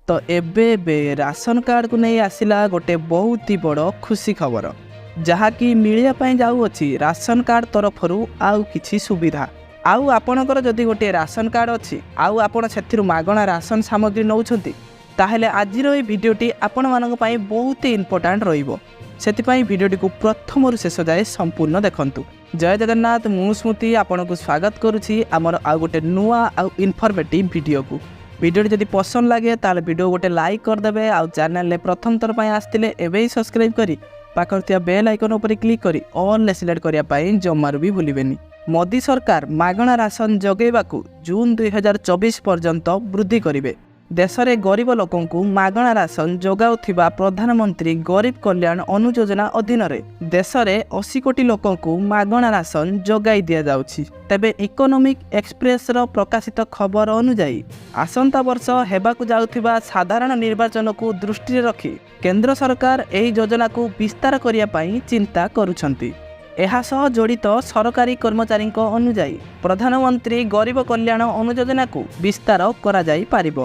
ତ ଏବେ ଏବେ ରାସନ କାର୍ଡ଼କୁ ନେଇ ଆସିଲା ଗୋଟେ ବହୁତ ହି ବଡ଼ ଖୁସି ଖବର, ଯାହାକି ମିଳିବା ପାଇଁ ଯାଉଅଛି ରାସନ କାର୍ଡ଼ ତରଫରୁ ଆଉ କିଛି ସୁବିଧା। ଆଉ ଆପଣଙ୍କର ଯଦି ଗୋଟିଏ ରାସନ କାର୍ଡ଼ ଅଛି ଆଉ ଆପଣ ସେଥିରୁ ମାଗଣା ରାସନ ସାମଗ୍ରୀ ନେଉଛନ୍ତି, ତାହେଲେ ଆଜିର ଏହି ଭିଡ଼ିଓଟି ଆପଣମାନଙ୍କ ପାଇଁ ବହୁତ ଇମ୍ପୋର୍ଟାଣ୍ଟ ରହିବ। ସେଥିପାଇଁ ଭିଡ଼ିଓଟିକୁ ପ୍ରଥମରୁ ଶେଷ ଯାଏ ସମ୍ପୂର୍ଣ୍ଣ ଦେଖନ୍ତୁ। ଜୟ ଜଗନ୍ନାଥ, ମୁଁ ସ୍ମୃତି ଆପଣଙ୍କୁ ସ୍ୱାଗତ କରୁଛି ଆମର ଆଉ ଗୋଟେ ନୂଆ ଆଉ ଇନଫର୍ମେଟିଭ୍ ଭିଡ଼ିଓକୁ। ଭିଡ଼ିଓଟି ଯଦି ପସନ୍ଦ ଲାଗେ, ତାହେଲେ ଭିଡ଼ିଓ ଗୋଟେ ଲାଇକ୍ କରିଦେବେ। ଆଉ ଚ୍ୟାନେଲରେ ପ୍ରଥମ ଥର ପାଇଁ ଆସିଥିଲେ ଏବେ ହିଁ ସବସ୍କ୍ରାଇବ୍ କରି ପାଖରେ ଥିବା ବେଲ୍ ଆଇକନ୍ ଉପରେ କ୍ଲିକ୍ କରି ଅଲ୍ରେ ସିଲେକ୍ଟ କରିବା ପାଇଁ ଜମାରୁ ବି ଭୁଲିବେନି। ମୋଦି ସରକାର ମାଗଣା ରାସନ ଯୋଗାଇବାକୁ ଜୁନ୍ 2024 ପର୍ଯ୍ୟନ୍ତ ବୃଦ୍ଧି କରିବେ। ଦେଶରେ ଗରିବ ଲୋକଙ୍କୁ ମାଗଣା ରାସନ ଯୋଗାଉଥିବା ପ୍ରଧାନମନ୍ତ୍ରୀ ଗରିବ କଲ୍ୟାଣ ଅନ୍ନ ଯୋଜନା ଅଧୀନରେ ଦେଶରେ 80 କୋଟି ଲୋକଙ୍କୁ ମାଗଣା ରାସନ ଯୋଗାଇ ଦିଆଯାଉଛି। ତେବେ ଇକୋନୋମିକ୍ ଏକ୍ସପ୍ରେସର ପ୍ରକାଶିତ ଖବର ଅନୁଯାୟୀ, ଆସନ୍ତା ବର୍ଷ ହେବାକୁ ଯାଉଥିବା ସାଧାରଣ ନିର୍ବାଚନକୁ ଦୃଷ୍ଟିରେ ରଖି କେନ୍ଦ୍ର ସରକାର ଏହି ଯୋଜନାକୁ ବିସ୍ତାର କରିବା ପାଇଁ ଚିନ୍ତା କରୁଛନ୍ତି। ଏହା ସହ ଜଡ଼ିତ ସରକାରୀ କର୍ମଚାରୀଙ୍କ ଅନୁଯାୟୀ, ପ୍ରଧାନମନ୍ତ୍ରୀ ଗରିବ କଲ୍ୟାଣ ଅନ୍ନ ଯୋଜନାକୁ ବିସ୍ତାର କରାଯାଇପାରିବ।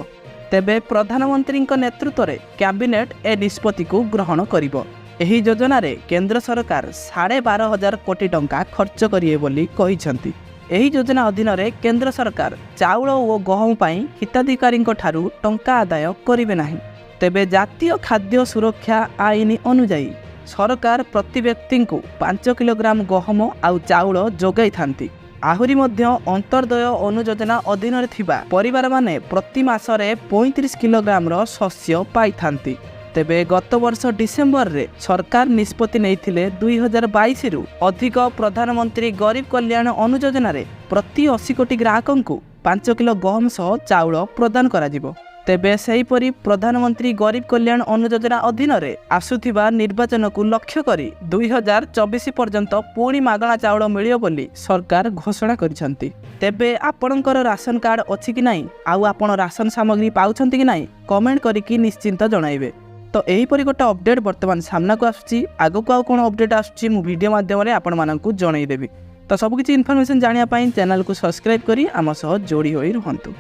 ତେବେ ପ୍ରଧାନମନ୍ତ୍ରୀଙ୍କ ନେତୃତ୍ୱରେ କ୍ୟାବିନେଟ୍ ଏ ନିଷ୍ପତ୍ତିକୁ ଗ୍ରହଣ କରିବ। ଏହି ଯୋଜନାରେ କେନ୍ଦ୍ର ସରକାର 12,500 କୋଟି ଟଙ୍କା ଖର୍ଚ୍ଚ କରିବେ ବୋଲି କହିଛନ୍ତି। ଏହି ଯୋଜନା ଅଧୀନରେ କେନ୍ଦ୍ର ସରକାର ଚାଉଳ ଓ ଗହମ ପାଇଁ ହିତାଧିକାରୀଙ୍କ ଠାରୁ ଟଙ୍କା ଆଦାୟ କରିବେ ନାହିଁ। ତେବେ ଜାତୀୟ ଖାଦ୍ୟ ସୁରକ୍ଷା ଆଇନ ଅନୁଯାୟୀ ସରକାର ପ୍ରତି ବ୍ୟକ୍ତିଙ୍କୁ 5 କିଲୋଗ୍ରାମ ଗହମ ଆଉ ଚାଉଳ ଯୋଗାଇଥାନ୍ତି। ଆହୁରି ମଧ୍ୟ ଅନ୍ତ୍ୟୋଦୟ ଅନ୍ନ ଯୋଜନା ଅଧୀନରେ ଥିବା ପରିବାରମାନେ ପ୍ରତି ମାସରେ 35 କିଲୋଗ୍ରାମର ଶସ୍ୟ ପାଇଥାନ୍ତି। ତେବେ ଗତ ବର୍ଷ ଡିସେମ୍ବରରେ ସରକାର ନିଷ୍ପତ୍ତି ନେଇଥିଲେ, 2022ରୁ ଅଧିକ ପ୍ରଧାନମନ୍ତ୍ରୀ ଗରିବ କଲ୍ୟାଣ ଅନ୍ନ ଯୋଜନାରେ ପ୍ରତି 80 କୋଟି ଗ୍ରାହକଙ୍କୁ 5 କିଲୋ ଗହମ ସହ ଚାଉଳ ପ୍ରଦାନ କରାଯିବ। ତେବେ ସେହିପରି ପ୍ରଧାନମନ୍ତ୍ରୀ ଗରିବ କଲ୍ୟାଣ ଅନ୍ନ ଯୋଜନା ଅଧୀନରେ ଆସୁଥିବା ନିର୍ବାଚନକୁ ଲକ୍ଷ୍ୟ କରି 2024 ପର୍ଯ୍ୟନ୍ତ ପୁଣି ମାଗଣା ଚାଉଳ ମିଳିବ ବୋଲି ସରକାର ଘୋଷଣା କରିଛନ୍ତି। ତେବେ ଆପଣଙ୍କର ରାସନ କାର୍ଡ଼ ଅଛି କି ନାହିଁ ଆଉ ଆପଣ ରାସନ ସାମଗ୍ରୀ ପାଉଛନ୍ତି କି ନାହିଁ, କମେଣ୍ଟ କରିକି ନିଶ୍ଚିନ୍ତ ଜଣାଇବେ। ତ ଏହିପରି ଗୋଟେ ଅପଡ଼େଟ୍ ବର୍ତ୍ତମାନ ସାମ୍ନାକୁ ଆସୁଛି। ଆଗକୁ ଆଉ କ'ଣ ଅପଡ଼େଟ୍ ଆସୁଛି, ମୁଁ ଭିଡ଼ିଓ ମାଧ୍ୟମରେ ଆପଣମାନଙ୍କୁ ଜଣାଇଦେବି। ତ ସବୁକିଛି ଇନଫର୍ମେସନ୍ ଜାଣିବା ପାଇଁ ଚ୍ୟାନେଲକୁ ସବସ୍କ୍ରାଇବ୍ କରି ଆମ ସହ ଯୋଡ଼ି ହୋଇ ରୁହନ୍ତୁ।